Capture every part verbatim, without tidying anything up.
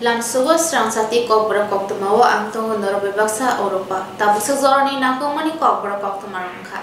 Lamsogo srang sati kokborok koktwmao ang tongo norok bai baksa Oropa. Tabuksa jorani nangkukmani kokborok koktwma rok wngkha.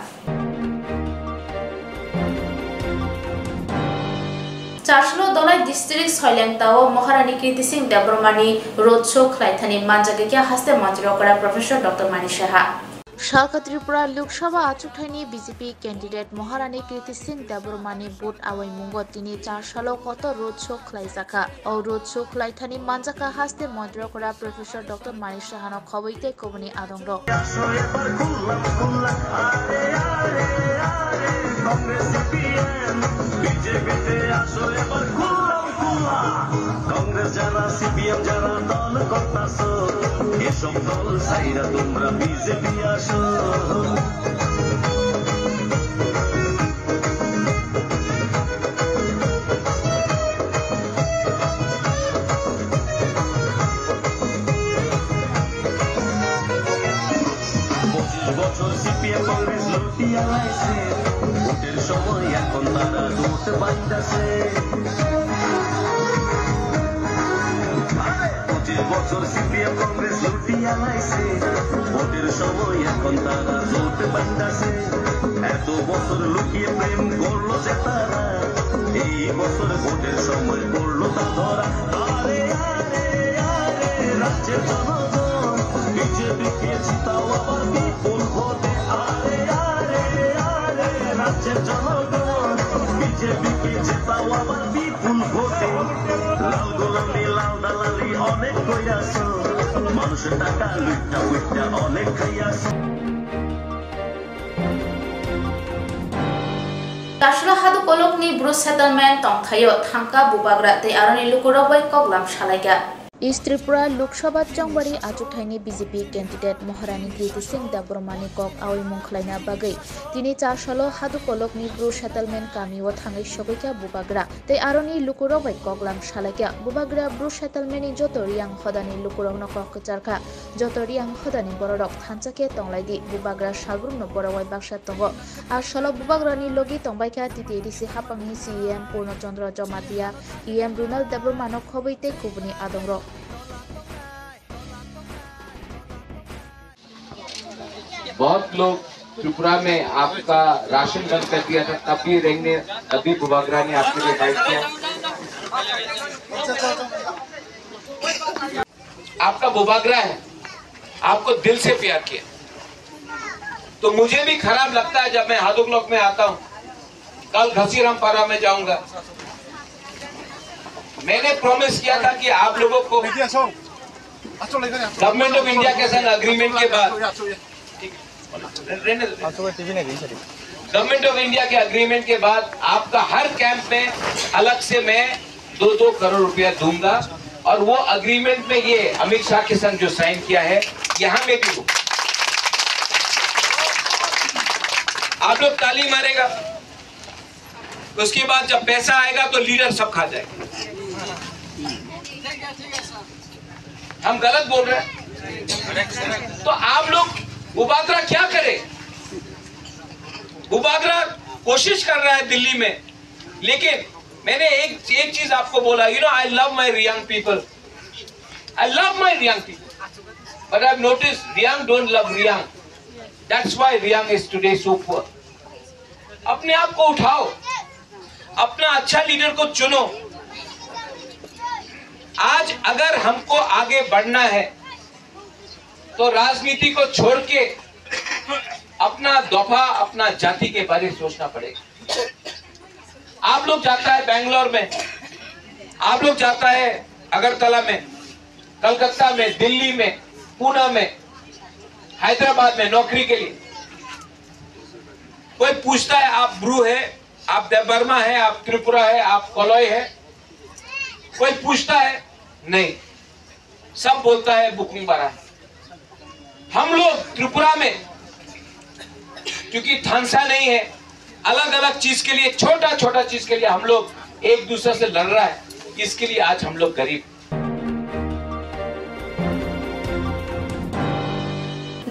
Charsalo Dholai district Soilengtao Maharani Kirti Singh Debbarmani road show khlaithani manjak khe haste montri okra Professor Doctor Manik Saha. Salka Tripura Lok Sabha achukthani B J P candidate Maharani Kirti Singh Debbarmani vote awaimungo tini Charsalo kotor road show khlaijakha. O road show khlaithani manjakha haste montri okra Professor Doctor Manik Sahano khobwi tei kubuni adongrok. Congress jara, C P M jara, dol kottaso, esok dol saira tumra B J P aso. পঁচিশ বছর সিপিএম কংগ্রেস লুটিয়া লাইছে, ভোটের সময় এখন তারা জোট বাইতাছে। আরে, পঁচিশ বছর সিপিএম কংগ্রেস লুটিয়া লাইছে, ভোটের সময় এখন তারা জোট বাইতাছে। এত বছর লুকিয়ে প্রেম করলো যে তারা, এই বছর ভোটের সময় পড়লো তা ধরা। আরে, আরে, আরে, রাজ্যের জনগণ, বিজেপিকে জিতাও আবার বিপুল ভোটে। আরে, আরে, আরে, রাজ্যের জনগণ, বিজেপিকে জিতাও আবার বিপুল ভোটে। লাল গোলামি, লাল দালালি অনেক কইরাছো, মানুষের টাকা লুটটা পুটটা অনেক খাইয়াছো। Charsalo Hadukolokni Bru settlement tongthaio thangkha bubagra tei aroni lukurok bai koklam salaikha. East Tripura Lok Sabha chongbari achukthani B J P candidate Maharani Kriti Singh Debbarmani kok awimung khlaina bagwi tini Charsalo Hadukolokni Bru settlement kamio thangwi sogwikha bubagra tei aroni lukurok bai koklam salaikha. Bubagra Bru settlement ni joto Riang hodani lukurokno kok kwcharkha, joto Riang hodani bororok thansa khe tonglaidi, bubagra salbrumno borok bai baksa tongo. A salo bubagrani logi tongbaikha T T A D C haphangni C E M Purno Chandra Jamatia, E M Runal Debbarmano khobwi tei kubuni adongrok. बहुत लोग त्रिपुरा में आपका राशन बंद कर दिया था, तब भी रहने, तब भी बुबागरा ने आपके लिए फाइट किया। आपका बुबागरा है, आपको दिल से प्यार किया। तो मुझे भी खराब लगता है जब मैं हादुकलोक में आता हूँ। कल घसीराम पारा में जाऊंगा। मैंने प्रॉमिस किया था कि आप लोगों को गवर्नमेंट ऑफ इंडिया के संग एग्रीमेंट के बाद, रहने दो। गवर्नमेंट ऑफ इंडिया के एग्रीमेंट के बाद आपका हर कैंप में अलग से मैं दो दो करोड़ रुपया दूंगा। और वो एग्रीमेंट में ये अमित शाह के संग जो साइन किया है, यहाँ में भी हो। आप लोग ताली मारेगा, उसके बाद जब पैसा आएगा तो लीडर सब खा जाएगा। हम गलत बोल रहे हैं? तो आप लोग, बुबागरा क्या करे? बुबागरा कोशिश कर रहा है दिल्ली में, लेकिन मैंने एक, एक चीज आपको बोला, you know, I love my Riang people, I love my Riang people, but I have noticed Riang don't love Riang, that's why Riang is today so poor. अपने आप को उठाओ, अपना अच्छा लीडर को चुनो। आज अगर हमको आगे बढ़ना है तो राजनीति को छोड़ के अपना दफा, अपना जाति के बारे में सोचना पड़ेगा। आप लोग जाता है बैंगलोर में, आप लोग जाता है अगरतला में, कलकत्ता में, दिल्ली में, पुणे में, हैदराबाद में नौकरी के लिए। कोई पूछता है, आप ब्रू है, आप देबबर्मा है, आप त्रिपुरा है, आप कलई है? कोई पूछता है? नहीं। सब बोलता है बुकुंग बारा है। हम लोग त्रिपुरा में क्योंकि थानसा नहीं है, अलग-अलग चीज के लिए, छोटा-छोटा चीज के लिए हम लोग एक दूसरे से लड़ रहा है, इसके लिए आज हम लोग गरीब।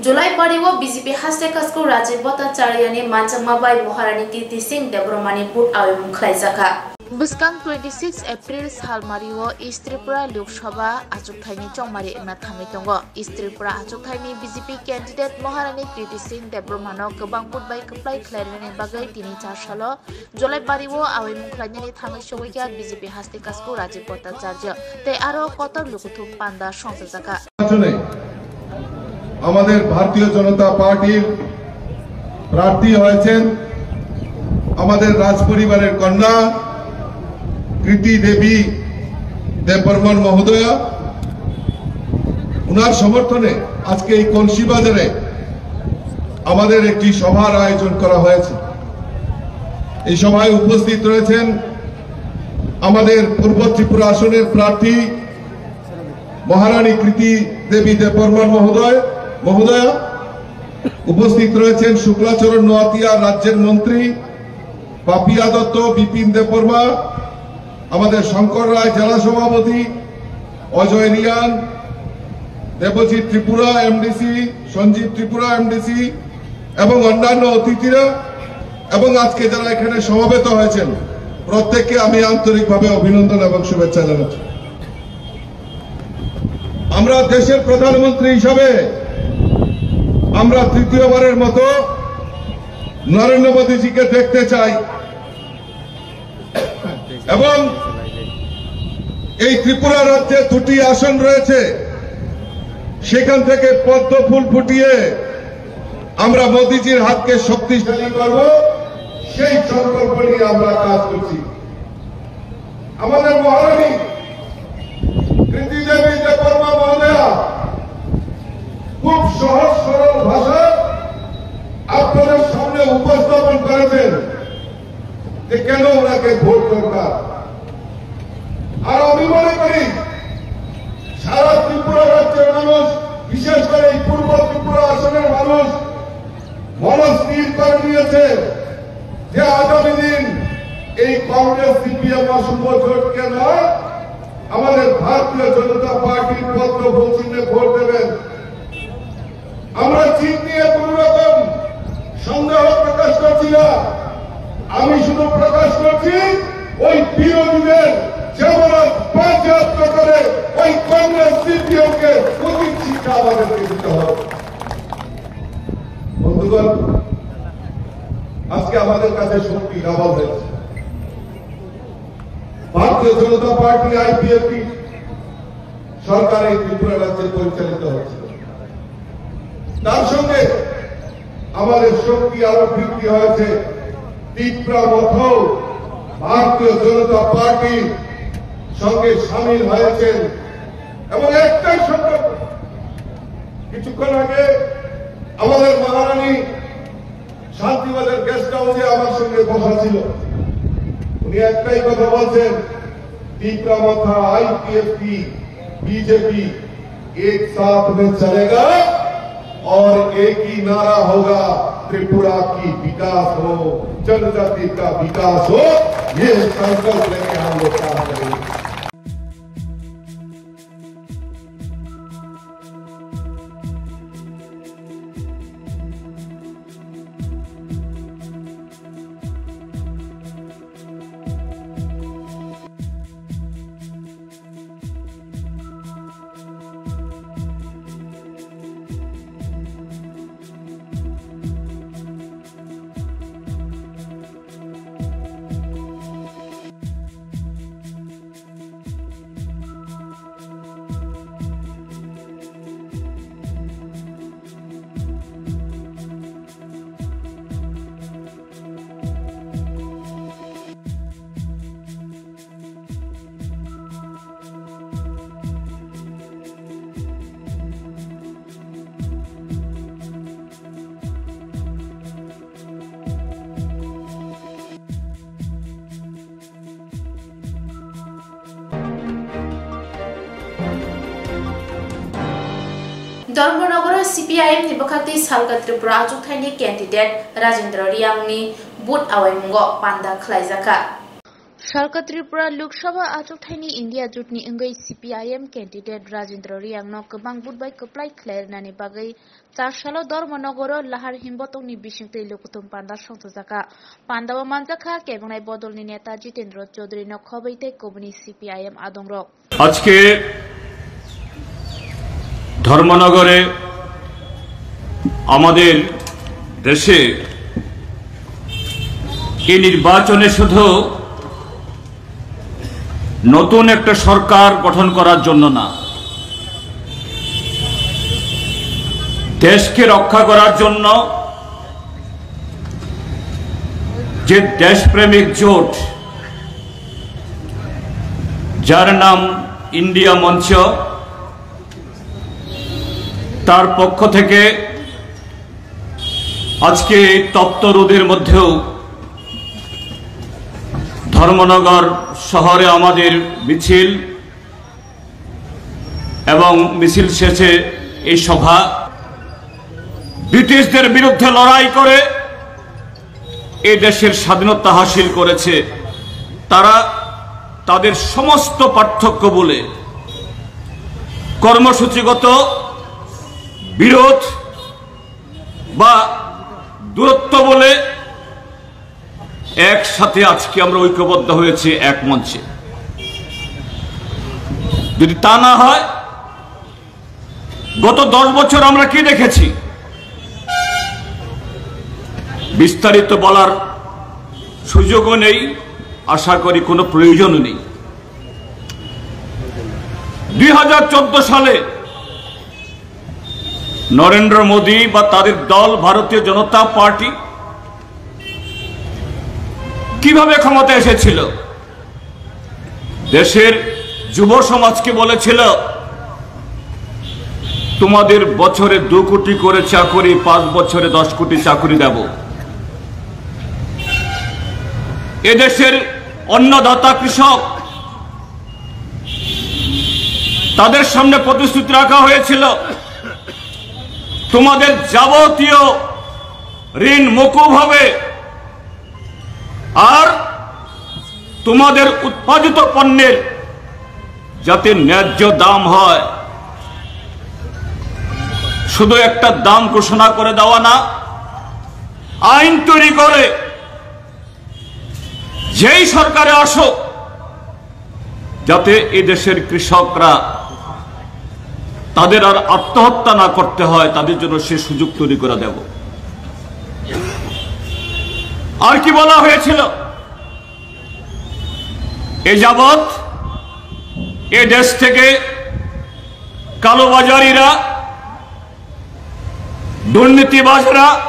July pari o B J P haste kasku Rajiv Bhattacharya ni manjakma bai Maharani Kirti Singh Debbarma ni vote awimung khlaijakha. Bwskang twenty six April salmario East Tripura Lok Sabha achukthai ni chongmari wngna thangwi tongo. East Tripura achukthai ni B J P candidate Maharani Kriti Singh Debbarma no kwbang vote bai kwplai khlairwini bagwi tini char salo Jolaibari o awaimung khlainani thangwi sogwi kha B J P haste kasku Rajiv Bhattacharya tei aro kotor lukuthum panda songchajakha. নির্বাচনে আমাদের ভারতীয় জনতা পার্টির প্রার্থী হয়েছেন আমাদের রাজপরিবারের কন্যা কৃতি দেবী দেববর্মন মহোদয়া। ওনার সমর্থনে আজকে এই কলসি বাজারে আমাদের একটি সভার আয়োজন করা হয়েছে। এই সভায় উপস্থিত রয়েছেন আমাদের পূর্ব ত্রিপুরা আসনের প্রার্থী মহারানী কৃতি দেবী দেববর্মন মহোদয়, মহোদয়া। উপস্থিত রয়েছেন শুক্লাচরণ নোয়াতিয়া রাজ্যের মন্ত্রী, পাপিয়া দত্ত, বিপিন দেববর্মা, আমাদের শঙ্কর রায় জেলা সভাপতি, অজয় রিয়াং, দেবজিৎ ত্রিপুরা এমডিসি, সঞ্জীব ত্রিপুরা এমডিসি এবং অন্যান্য অতিথিরা এবং আজকে যারা এখানে সমবেত হয়েছেন, প্রত্যেককে আমি আন্তরিকভাবে অভিনন্দন এবং শুভেচ্ছা জানাচ্ছি। আমরা দেশের প্রধানমন্ত্রী হিসাবে আমরা তৃতীয়বারের মতো নরেন্দ্র মোদীজিকে দেখতে চাই। এবং এই ত্রিপুরা রাজ্যে দুটি আসন রয়েছে, সেখান থেকে পদ্ম ফুল ফুটিয়ে আমরা মোদিজির হাতকে শক্তিশালী করব, সেই সংকল্প নিয়ে আমরা কাজ করছি। আমাদের মহারানী কৃতি দেবী দেববর্মা মহোদয়া খুব সহজ সরল ভাষায় আপনাদের সামনে উপস্থাপন করেছেন যে কেন ওনাকে ভোট দরকার। আর আমি মনে করি সারা ত্রিপুরা রাজ্যের মানুষ, বিশেষ করে এই পূর্ব ত্রিপুরা আসনের মানুষ মনস্থির করে নিয়েছে যে আগামী দিন এই কংগ্রেস সিপিএম অসম জোটকে নয়, আমাদের ভারতীয় জনতা পার্টির পদ্ম ফুল চিহ্নে ভোট দেবেন। আমরা জিত নিয়ে কোনো রকম সন্দেহ প্রকাশ করছি না। আমি শুধু প্রকাশ করছি ওই বিরোধীদের যেমন বাজেয়াপ্ত করে ওই কংগ্রেস সিপিএম কে উচিত শিক্ষা আমাদেরকে দিতে হবে। বন্ধুগণ, আজকে আমাদের কাছে শক্তি ডাবল হয়েছে। ভারতীয় জনতা পার্টি, আইপিএফটি সরকার এই ত্রিপুরা রাজ্যে পরিচালিত হচ্ছে। তার সঙ্গে আমাদের শক্তি আরো বৃদ্ধি হয়েছে। তিপ্রা মথ ভারতীয় জনতা পার্টির সঙ্গে সামিল হয়েছেন এবং একটাই সংকল্প, কিছুক্ষণ আগে আমাদের মহারানী শান্তিবাজার গেস্ট হাউসে আমার সঙ্গে বসা ছিল, উনি একটাই কথা বলছেন, তিপ্রা মথা, আইপিএফটি, বিজেপি এক সাথ মে চলেগা অর এক হি নারা হোগা, ত্রিপুরা কি বিকাশ হো, জনজাতি কা বিকাশ হো, ইয়ে সংকল্প লেকে হাম লোগ কাম করেঙ্গে। Dharmanagar o C P I M ni bwkhaktwi salka Tripura achukthai ni candidate Rajendra Reang ni vote awaimungo panda khlaijakha. Salka Tripura Lok Sabha achukthai ni India jotni wngwi C P I M candidate Rajendra Reang no kwbang vote bai kwplai khlai rwnani bagwi char salo Dharmanagar o lahar himbotok ni bisingtwi lukuthum panda songchajak kha. Panda o manjak kha kebengnairok bodol ni neta Jitendra Chaudhary no khobwi tei kubuni C P I M adong rok. আজকে ধর্মনগরে আমাদের দেশে এই নির্বাচনে শুধু নতুন একটা সরকার গঠন করার জন্য না, দেশকে রক্ষা করার জন্য, যে দেশপ্রেমিক জোট, যার নাম ইন্ডিয়া মঞ্চ, তার পক্ষ থেকে আজকে এই তপ্ত রোদের মধ্যেও ধর্মনগর শহরে আমাদের মিছিল এবং মিছিল শেষে এই সভা, ব্রিটিশদের বিরুদ্ধে লড়াই করে এই দেশের স্বাধীনতা হাসিল করেছে, তারা তাদের সমস্ত পার্থক্য ভুলে, কর্মসূচিগত বিরোধ বা দূরত্ব ভুলে একসাথে আজকে আমরা ঐক্যবদ্ধ হয়েছি এক মঞ্চে। যদি তা না হয়, গত দশ বছর আমরা কি দেখেছি, বিস্তারিত বলার সুযোগও নেই, আশা করি কোনো প্রয়োজনও নেই। দুই হাজার চোদ্দ সালে নরেন্দ্র মোদী বা তাদের দল ভারতীয় জনতা পার্টি কিভাবে ক্ষমতা এসেছিল? দেশের যুব সমাজকে বলেছিল, "তোমাদের বছরে দু কোটি করে চাকরি, পাঁচ বছরে দশ কোটি চাকরি দেব।" এদেশের অন্নদাতা কৃষক, তাদের সামনে প্রতিশ্রুতি রাখা হয়েছিল, "তোমাদের যাবতীয় ঋণ মকুব হবে।" আর তোমাদের উৎপাদিত পণ্যের যাতে ন্যায্য দাম হয়, শুধু একটা দাম ঘোষণা করে দেওয়া না, আইন তৈরি করে যেই সরকারে আসুক, যাতে এই দেশের কৃষকরা তাদের আর আত্মহত্যা না করতে হয়, তাদের জন্য সে সুযোগ তৈরি করে দেব। আর কি বলা হয়েছিল? এ যাবৎ এ দেশ থেকে কালোবাজারিরা, দুর্নীতিবাজরা,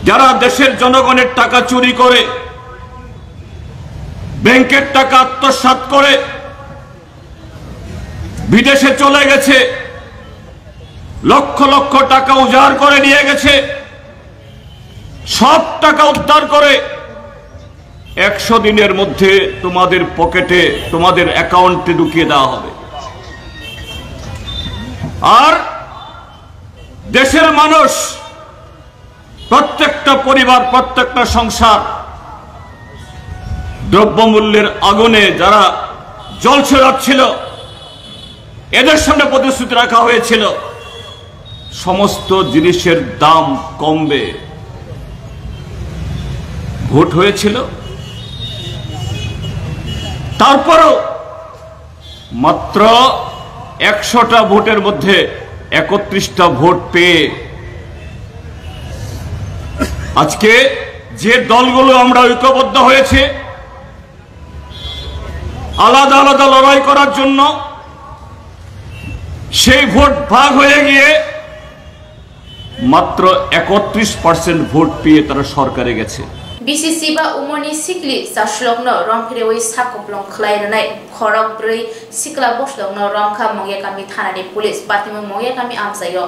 যারা দেশের জনগণের টাকা চুরি করে, ব্যাংকের টাকা আত্মসাৎ করে বিদেশে চলে গেছে, লক্ষ লক্ষ টাকা উজাড় করে নিয়ে গেছে, সব টাকা উদ্ধার করে একশো দিনের মধ্যে তোমাদের পকেটে, তোমাদের অ্যাকাউন্টে ঢুকিয়ে দেওয়া হবে। আর দেশের মানুষ, প্রত্যেকটা পরিবার, প্রত্যেকটা সংসার দ্রব্যমূল্যের আগুনে যারা জ্বলছে যাচ্ছিল, এদের সামনে প্রতিশ্রুতি রাখা হয়েছিল সমস্ত জিনিসের দাম কমবে। ভোট হয়েছিল, তারপরও মাত্র একশোটা ভোটের মধ্যে একত্রিশটা ভোট পেয়ে আজকে যে দলগুলো আমরা ঐক্যবদ্ধ হয়েছে আলাদা আলাদা লড়াই করার জন্য, সেই ভোট ভাগ হয়ে গিয়ে মাত্র একত্রিশ পার্সেন্ট ভোট পেয়ে তারা সরকারে গেছে। Bisi siba umoni sikli chaslokno romphrewi sakoplong khlai rwnai khorok brwi sikla boslokno romkha Mongyakami thanani police, patimo Mongyakami amchaio.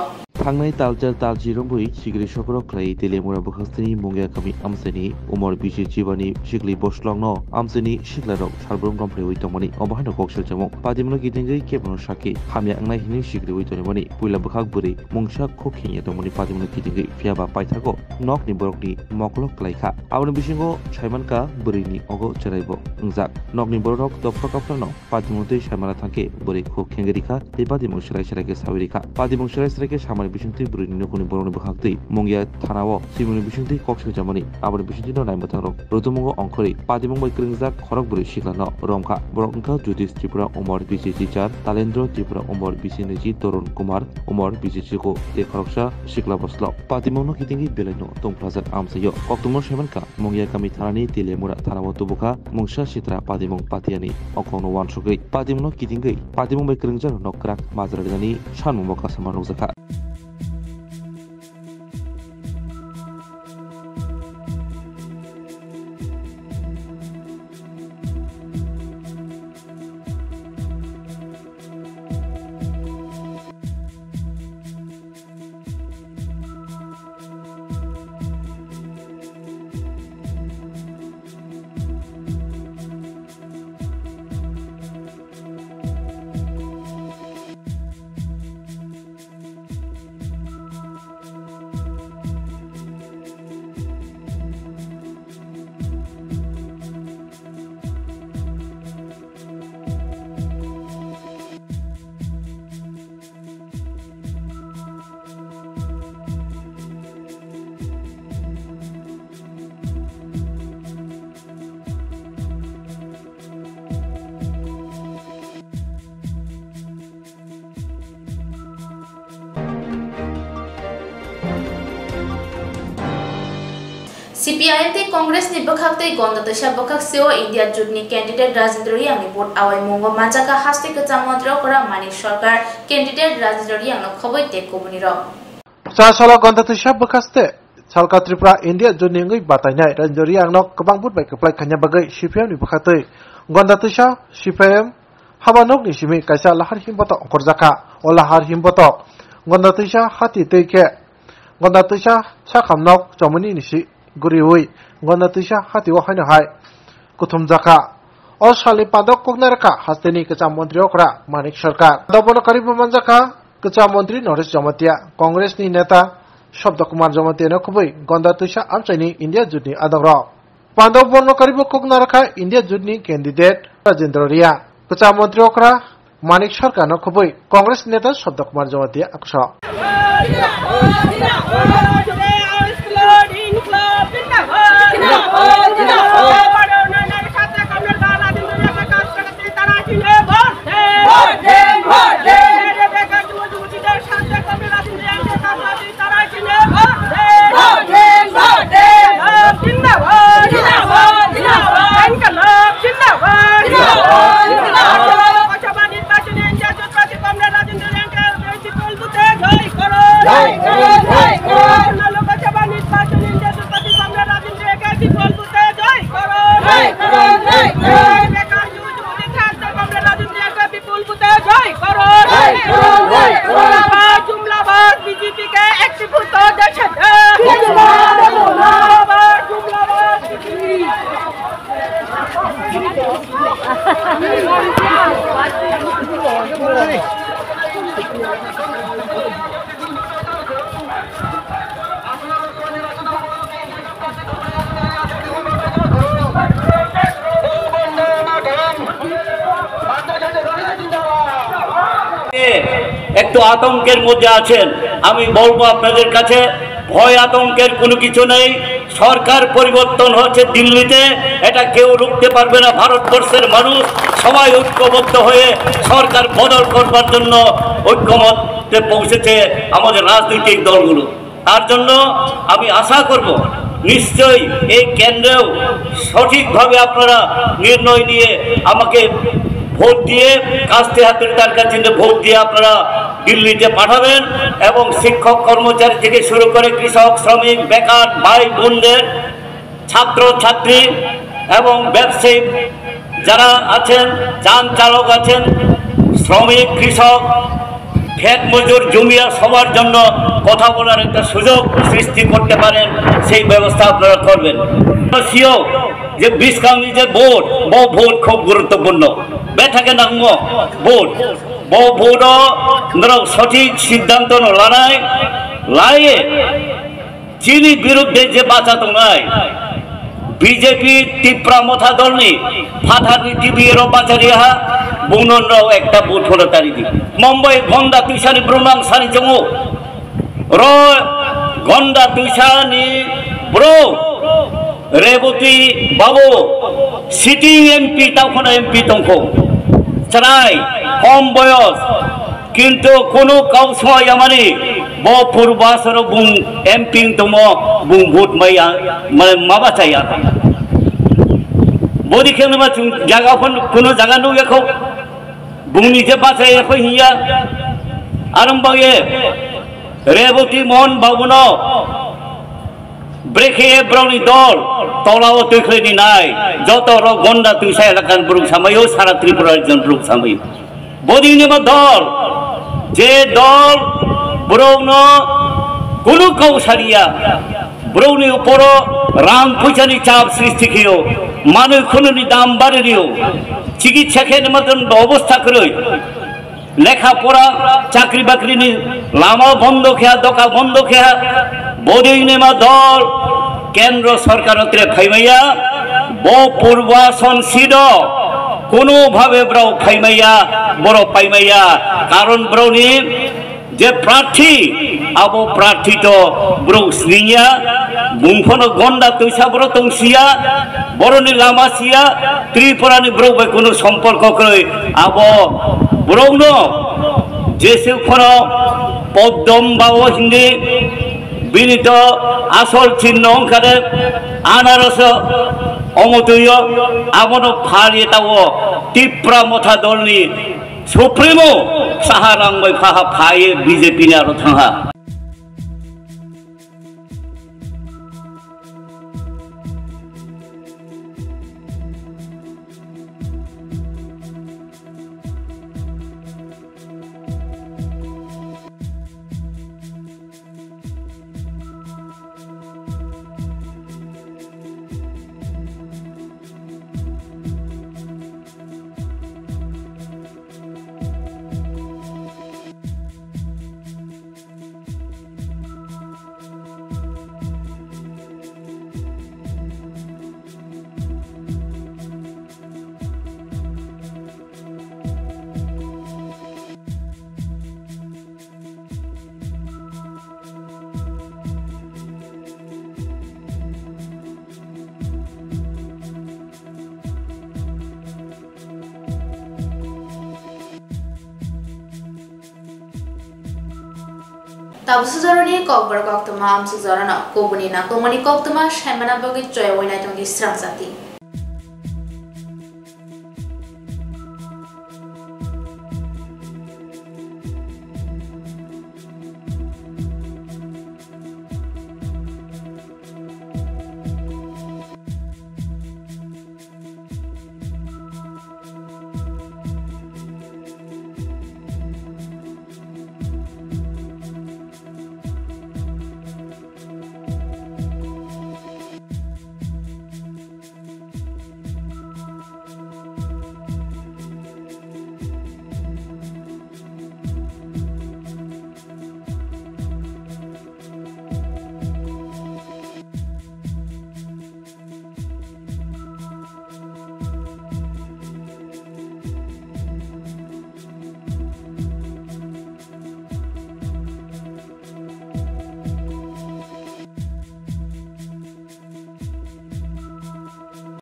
Tangnai talchar talchi romwi sikri sokrok khlai Teliamura bwkhasteni Mungia kami amchaini Umor bisi chibani sikli boslokno amchaini siklarok salbrum romphreui tongmani obo haino kok selchamo. Patimungno kitingwi kebono sakhe hamya wngnai hinwi sikriui tongmani puila bwkhak bwrwi mungsa khuk khengya tongmani patimungno kitingwi phiyaba paithago nokni borokni moklok klaikha. Aboni bisingo saimankha bwrwini ogo cheraibo wngjak. Nokni bororok dophra kaphrano patimung twi saimana thangkhe bwrwi khuk khengwi rikha tei patimung serai serai khe saui rikha. Patimung serai serai khe samani bisingtwi bwrwini nukuni borokni bwkhak twi Mungia thanao swimungni bisingtwi kok swijamani aboni bisingtwino naimwthangrok rutumungo ongkhorwi patimung bai kwrwngjak khorok bwrwi siklano romkha. Borok wngkha Jyotish Tripura umor bisi chichar, Talendra Tripura umor bisi niji, Torun Kumar umor bisi chiko tei khoroksa sikla boslok. Patimungno kitingwi belaino tongphlajak amchaio koktwmano saimankha. Mungia kami thanani Teliamura thanao tubukha mungsa sitra patimung patiyani o kokno uansugwi patimungno kitingwi patimung bai kwrwngjak nok kwrak majra rinani sanmungbo kasamar nukjakha. C P I M tei Congress ni bwkhak tei Ganda Twisa bwkhak seo India jut ni candidate Rajendra Reang ni vote awai mungo manjakha hastwi kwcham montri okra Manik Sarkar candidate Rajendra Reang no khobwi tei kubuni rok. Cha salo Ganda Twisa bwkhaste Salka Tripura India jut ni wngwi batainai Rajendra Reang no kwbang vote bai kwplai khaina bagwi C P I M ni bwkhaktwi Ganda Twisa C P I M haba nokni simi kaisa lahar himbotok ongkhorjakha. O lahar himbotok Ganda Twisa hati twi khe Ganda Twisa sakham nok chomoni ni si guriwi Ganda Twisa hati o haino hai kuthumjakha. O salni pandok koknarakha hasteni kwcham montri okra Manik Sarkar. Dobono karibo manjakha kwcham montri Naresh Jamatia, Congress ni neta Sabda Kumar Jamatia no khubui Ganda Twisa amchaini India jut ni adongrok. Pandok borno karibo koknarakha India jut ni candidate Rajendra Reang. Kwcham montri okra Manik Sarkar no khubui Congress neta Sabda Kumar Jamatia akso. বিপুল ভোটে জয় করো। জয় করো, জয় করো। জিন্দাবাদ, জিন্দাবাদ, বিজেপিকে একটি ভোট দেশে দে। জিন্দাবাদ, জিন্দাবাদ, জিন্দাবাদ, বিজেপি। একটু আতঙ্কের মধ্যে আছেন। আমি বলবো আপনাদের কাছে, ভয় আতঙ্কের কোনো কিছু নেই। সরকার পরিবর্তন হচ্ছে দিল্লিতে, এটা কেউ রুখতে পারবে না। ভারতবর্ষের মানুষ সবাই ঐক্যবদ্ধ হয়ে সরকার বদল করবার জন্য ঐক্যমত্যে পৌঁছেছে আমাদের রাজনৈতিক দলগুলো। তার জন্য আমি আশা করব, নিশ্চয়ই এই কেন্দ্রেও সঠিকভাবে আপনারা নির্ণয় নিয়ে আমাকে ভোট দিয়ে, কাস্তে হাতুড়ি তারকা চিহ্নে ভোট দিয়ে আপনারা দিল্লিতে পাঠাবেন এবং শিক্ষক, কর্মচারী থেকে শুরু করে কৃষক, শ্রমিক, বেকার ভাই বোনদের, ছাত্র, ছাত্রী এবং ব্যবসায়ী যারা আছেন, যান চালক আছেন, শ্রমিক, কৃষক, ক্ষেত মজুর জমিয়া সবার জন্য কথা বলার একটা সুযোগ সৃষ্টি করতে পারেন, সেই ব্যবস্থা আপনারা করবেন। সিও যে বিশ কাউন্টি যে ভোট, বউ ভোট খুব গুরুত্বপূর্ণ। বেটাকে নাঙ্গো ভোট, বউ ভোটও ধরো সঠিক সিদ্ধান্ত লানায়, লাইয়ে Chini birudde je bacha tongnai, B J P Tipra Motha dolni phatharni T V ero bacha riya ha, bunonrok ekta vote hono tari di. Mumbai gonda tuisani bwrwngno ang sani chongo. Ro gonda tuisani bwrw Reboti Babu sitting M P, taukhano M P tongkho. Chwrai, kom boyos, kintu kunu kau songya mani, bo purba soro bung M P tongmo, bung vote maya, mane ma bachaya. Bodi khe ma chung jaga phon, kunu jaga nukya kho, bungni je bachaya kho hiya, arang bagye, Reboti Mohan Babu no, brekhe broni dol, tola o twi khlai ni nai, joto rok gonda twisa elakani borok samayo, sara Tripura region borok samayo. Bodini ma dol, je dol borokno kunu kau sariya, borokni uporo rang puisani chap srishti khiyo, manwi khununi dam bari riyo, chikitsa khe ni maton obostha kwrwi, lekha pora, chakri bakri ni lama bondo khe, doka bondo khe, bodini ma dol, kendro sorkar o tre phaimaya, bo purbason sido, kono bhabe brao phaimaya, boro paimaya, karon brao ni je prarthi, abo prarthi to brao siniya, bungphono gonda tuisa boro tongsiya, boroni lama siya, Tripura ni brao bai kono somporko kwrwi, abo brao no jese phano poddom bao hindi, bini to asol chinno wngkha de anaros omotuyo, abono phariye tao Tipra Motha dolni Supremo saha rang bai phaha phaiye B J P ni aro thangha. Tabuk sujoroni kokborok koktwma amsuk jorano kubuni nangkukmani koktwma saimana bagwi choyawui naitongdi srang jati.